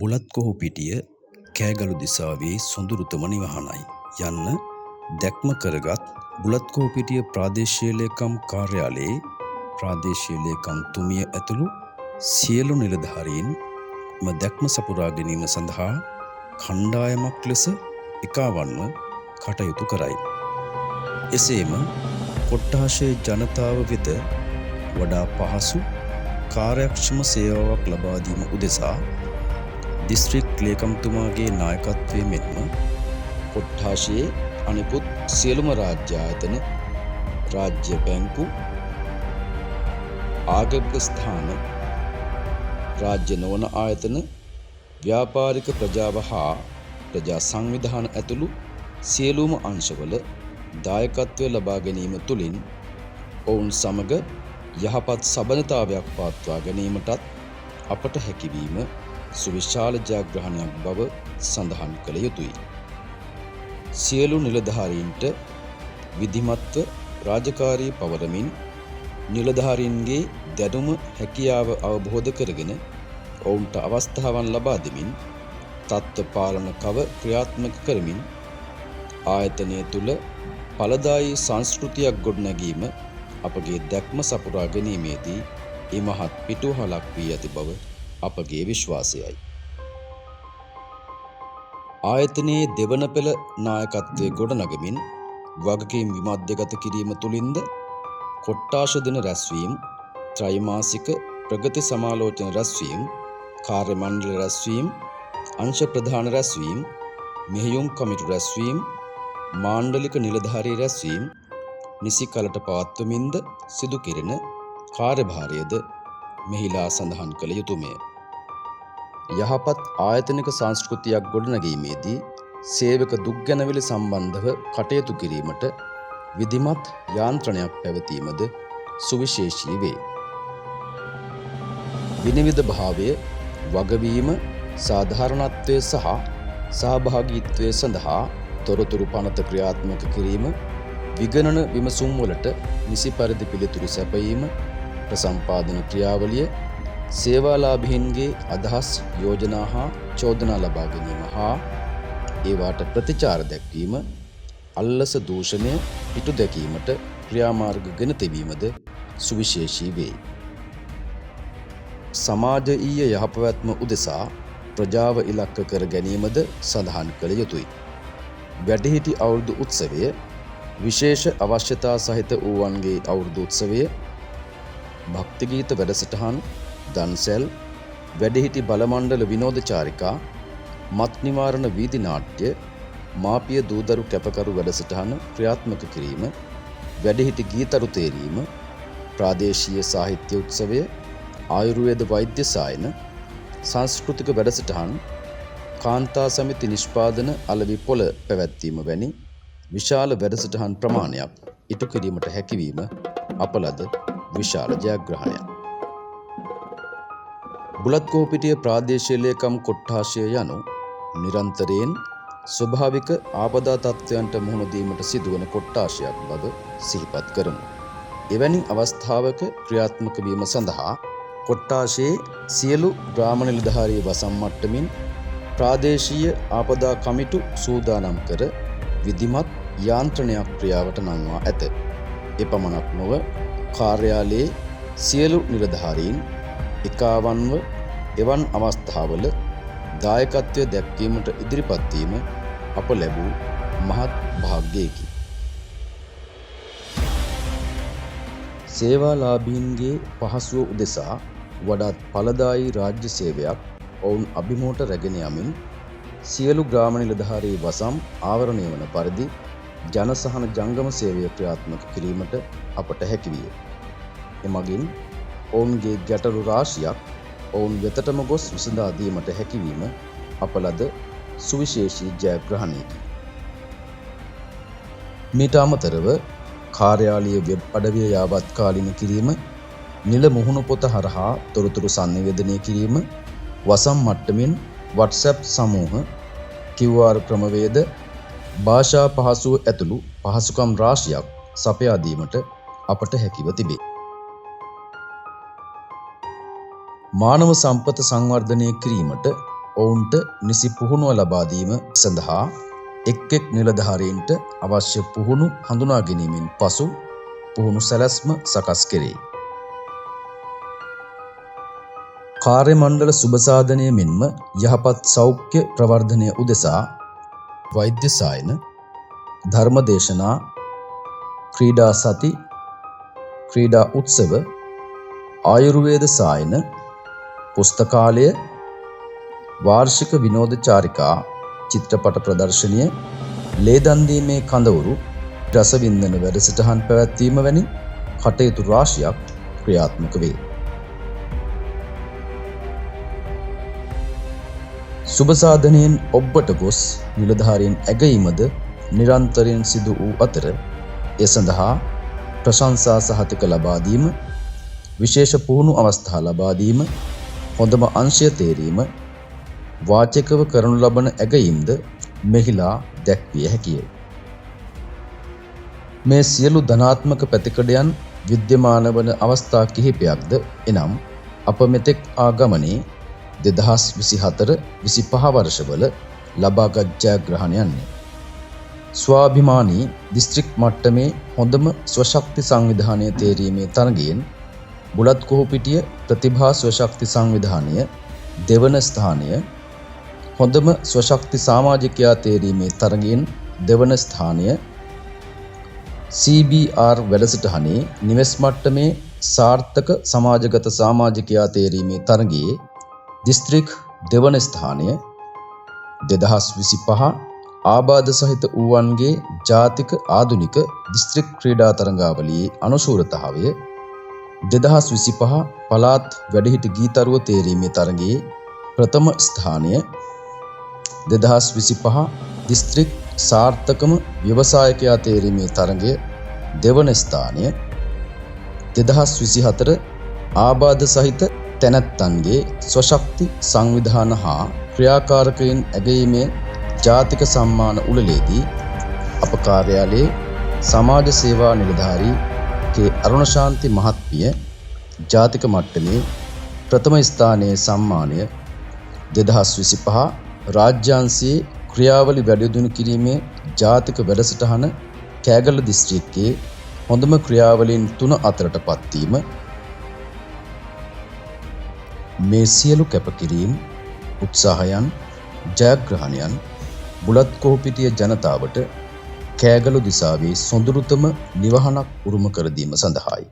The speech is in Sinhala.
බුලත්කොහුපිටිය කෑගලු දිසාවේ සොඳුරුතම නිවහනයි යන්න දැක්ම කරගත් බුලත්කොහුපිටිය ප්‍රාදේශීය ලේකම් කාර්යාලයේ ප්‍රාදේශීය ලේකම්තුමිය ඇතුළු සියලු නිලධාරීන් එම දැක්ම සපුරා ගැනීම සඳහා කණ්ඩායමක් ලෙස එකාවන්ව කටයුතු කරයි. එසේම කොට්ඨාශයේ ජනතාව වෙත වඩා පහසු කාර්යක්ෂම සේවාවක් ලබා දීම උදෙසා දිස්ත්‍රික් ලේකම්තුමාගේ නායකත්වය මෙන්ම කොට්ඨාශයේ අනෙකුත් සියලුම රාජ්‍ය ආයතන, රාජ්‍ය බැංකු, ආගමික ස්ථාන, රාජ්‍ය නොවන ආයතන, ව්‍යාපාරික ප්‍රජාව හා ප්‍රජා සංවිධාන ඇතුළු සියලුම අංශවල දායකත්වය ලබා ගැනීම තුළින් ඔවුන් සමග යහපත් සබඳතාවයක් පවත්වා ගැනීමටත් අපට හැකිවීම සුවිශාල ජයග්‍රහණයක් බව සඳහන් කළ යුතුයි. සියලු නිලධාරීන්ට විධිමත්ව රාජකාරී පවරමින් නිලධාරීන්ගේ දැනුම හැකියාව අවබෝධ කරගෙන ඔවුන්ට අවස්ථාවන් ලබා දෙමින් තත්ත්ව පාලන කව ක්‍රියාත්මක කරමින් ආයතනය තුළ ඵලදායී සංස්කෘතියක් ගොඩනැගීම අපගේ දැක්ම සපුරා ගැනීමේදී ඉමහත් පිටුවහලක් වී ඇති බව අපගේ විශ්වාසයයි. ආයතනයේ දෙවන පෙළ නායකත්වයේ ගොඩනගමින් වගකීම් විමධ්‍යගත කිරීම තුළින්ද කොට්ටාශ දින රැස්වීම්, ත්‍රෛමාසික ප්‍රගති සමාලෝචන රැස්වීම්, කාර්ය මණ්ඩල රැස්වීම්, අංශ ප්‍රධාන රැස්වීම්, මෙහෙයුම් කමිටු රැස්වීම්, මාණ්ඩලික නිලධාරී රැස්වීම් නිසි කලට පවත්වමින්ද සිදු කෙරෙන කාර්යභාරයද මෙහිලා සඳහන් කළ යුතුමය. යහපත් ආයතනික සංස්කෘතියක් ගොඩනැගීමේදී සේවක දුක් ගැනවිලි සම්බන්ධව කටයුතු කිරීමට විධිමත් යාන්ත්‍රණයක් පැවතීමද සුවිශේෂී වේ. විනිවිද භාවය, වගවීම, සාධාරණත්වය සහ සහභාගීත්වය සඳහා තොරතුරු පනත ක්‍රියාත්මක කිරීම, විගණන විමසුම් වලට නිසි පරිදි පිළිතුරු සැපයීම, ප්‍රසම්පාදන ක්‍රියාවලිය, සේවාලාභීන්ගේ අදහස්, යෝජනා හා චෝදනා ලබා ගැනීම හා ඒවාට ප්‍රතිචාර දැක්වීම, අල්ලස දූෂණය පිටු දැකීමට ක්‍රියාමාර්ග ගෙන තිබීමද සුවිශේෂී වේ. සමාජීය යහපැවැත්ම උදෙසා ප්‍රජාව ඉලක්ක කර ගැනීමද සඳහන් කළ යුතුයි. වැඩිහිටි අවුරුදු උත්සවය, විශේෂ අවශ්‍යතා සහිත වූවන්ගේ අවුරුදු උත්සවය, භක්ති ගීත වැඩසටහන්, දන්සැල්, වැඩිහිටි බලමණ්ඩල විනෝද චාරිකා, මත් නිවාරණ වීදි නාට්‍ය, මාපිය දූදරු කැපකරු වැඩසටහන ක්‍රියාත්මක කිරීම, වැඩිහිටි ගීතරු තේරීම, ප්‍රාදේශීය සාහිත්‍ය උත්සවය, ආයුර්වේද වෛද්‍ය සායන, සංස්කෘතික වැඩසටහන්, කාන්තා සමිති නිෂ්පාදන අලෙවි පොළ පැවැත්වීම වැනි විශාල වැඩසටහන් ප්‍රමාණයක් ඉටු කිරීමට හැකිවීම අප ලද විශාල ජයග්‍රහණයක්. බුලත්කොහුපිටිය ප්‍රාදේශීය ලේකම් කොට්ඨාශය යනු නිරන්තරයෙන් ස්වභාවික ආපදා තත්ත්වයන්ට මුහුණ දීමට සිදුවන කොට්ඨාශයක් බව සිහිපත් කරමු. එවැනි අවස්ථාවක ක්‍රියාත්මක වීම සඳහා කොට්ඨාශයේ සියලු ග්‍රාම නිලධාරී වසම් මට්ටමින් ප්‍රාදේශීය ආපදා කමිටු සූදානම් කර විධිමත් යාන්ත්‍රණයක් ක්‍රියාවට නංවා ඇත. එපමණක් නොව කාර්යාලයේ සියලු නිලධාරීන් එකාවන්ව එවන් අවස්ථාවල දායකත්වය දැක්වීමට ඉදිරිපත් වීම අප ලැබූ මහත් භාග්‍යයකි. සේවාලාභීන්ගේ පහසුව උදෙසා වඩාත් ඵලදායී රාජ්‍ය සේවයක් ඔවුන් අභිමුවට රැගෙන යමින් සියලු ග්‍රාම නිලධාරී වසම් ආවරණය වන පරිදි ජනසහන ජංගම සේවය ක්‍රියාත්මක කිරීමට අපට හැකිවිය. එමගින් ඔවුන්ගේ ගැටලු රාශියක් ඔවුන් වෙතටම ගොස් විසඳා දීමට හැකිවීම අප ලද සුවිශේෂී ජයග්‍රහණයකි. මීට අමතරව කාර්යාලීය වෙබ් අඩවිය යාවත්කාලීන කිරීම, නිල මුහුණු පොත හරහා තොරතුරු සන්නිවේදනය කිරීම, වසම් මට්ටමින් WhatsApp සමූහ, QR ක්‍රමවේද, භාෂා පහසුව ඇතුළු පහසුකම් රාශියක් සපයා දීමට අපට හැකිව තිබේ. මානව සම්පත සංවර්ධනය කිරීමට ඔවුන්ට නිසි පුහුණුව ලබා දීම සඳහා එක් එක් නිලධාරීන්ට අවශ්‍ය පුහුණු හඳුනා ගැනීමෙන් පසු පුහුණු සැලැස්ම සකස් කෙරේ. කාර්ය මණ්ඩල සුබසාධනය මෙන්ම යහපත් සෞඛ්‍ය ප්‍රවර්ධනය උදෙසා වෛද්‍ය සායන, ධර්ම දේශනා, ක්‍රීඩා සති, ක්‍රීඩා උත්සව, ආයුර්වේද සායන, පුස්තකාලය, වාර්ෂික විනෝද චාරිකා, චිත්‍රපට ප්‍රදර්ශනය, ලේ දන් දීමේ කඳවුරු, රසවින්දන වැඩසටහන් පැවැත්වීම වැනි කටයුතු රාශියක් ක්‍රියාත්මක වේ. සුබසාධනයෙන් ඔබ්බට ගොස් නිලධාරීන් ඇගයීමද නිරන්තරයෙන් සිදු වූ අතර ඒ සඳහා ප්‍රශංසා සහතික ලබා දීම, විශේෂ පුහුණු අවස්ථා ලබා දීම, හොඳම අංශය තේරීම, වාචිකව කරනු ලබන ඇගයීම්ද මෙහිලා දැක්විය හැකිය. මේ සියලු ධනාත්මක පැතිකඩයන් විද්‍යමාන වන අවස්ථා කිහිපයක්ද එනම් අප මෙතෙක් ආ ගමනේ 2024-25 වර්ෂවල ලබාගත් ජයග්‍රහණයන්ය. ස්වාභිමානී දිස්ත්‍රික් මට්ටමේ හොඳම ස්වශක්ති සංවිධානය තේරීමේ තරගයෙන් බුලත්කොහුපිටිය ප්‍රතිභා ස්වශක්ති සංවිධානය දෙවන ස්ථානය, හොඳම ස්වශක්ති සමාජිකයා තේරීමේ තරගයෙන් දෙවන ස්ථානය, CBR වැඩසටහනේ නිවෙස් මට්ටමේ සාර්ථක සමාජගත සමාජිකයා තේරීමේ තරගයේ දිස්ත්‍රික් දෙවන ස්ථානය, 2025 ආබාධ සහිත වූවන්ගේ ජාතික ආධුනික දිස්ත්‍රික් ක්‍රීඩා තරඟාවලියේ අනුශූරතාවය, 2025 පළාත් වැඩිහිටි ගීතරුව තේරීමේ තරගයේ ප්‍රථම ස්ථානය, 2025 දිස්ත්‍රික් සාර්ථකම ව්‍යවසායකයා තේරීමේ තරගය දෙවන ස්ථානය, 2024 ආබාධ සහිත තැනැත්තන්ගේ ස්වශක්ති සංවිධාන හා ක්‍රියාකාරකයින් ඇගයීමේ ජාතික සම්මාන උළෙලේදී අප කාර්යාලයේ සමාජ සේවා නිලධාරී කේ අරුණශාන්ති මහත්මිය ජාතික මට්ටමේ ප්‍රථම ස්ථානයේ සම්මානය, 2025 රාජ්‍යාංශයේ ක්‍රියාවලි වැඩිදියුණු කිරීමේ ජාතික වැඩසටහන කෑගල්ල දිස්ත්‍රික්කයේ හොඳම ක්‍රියාවලීන් තුන අතරට පත්වීම, මේ සියලු කැපකිරීම්, උත්සාහයන්, ජයග්‍රහණයන් බුලත්කොහුපිටිය ජනතාවට කෑගලු දිසාවේ සොඳුරුතම නිවහනක් උරුම කර දීම සඳහායි.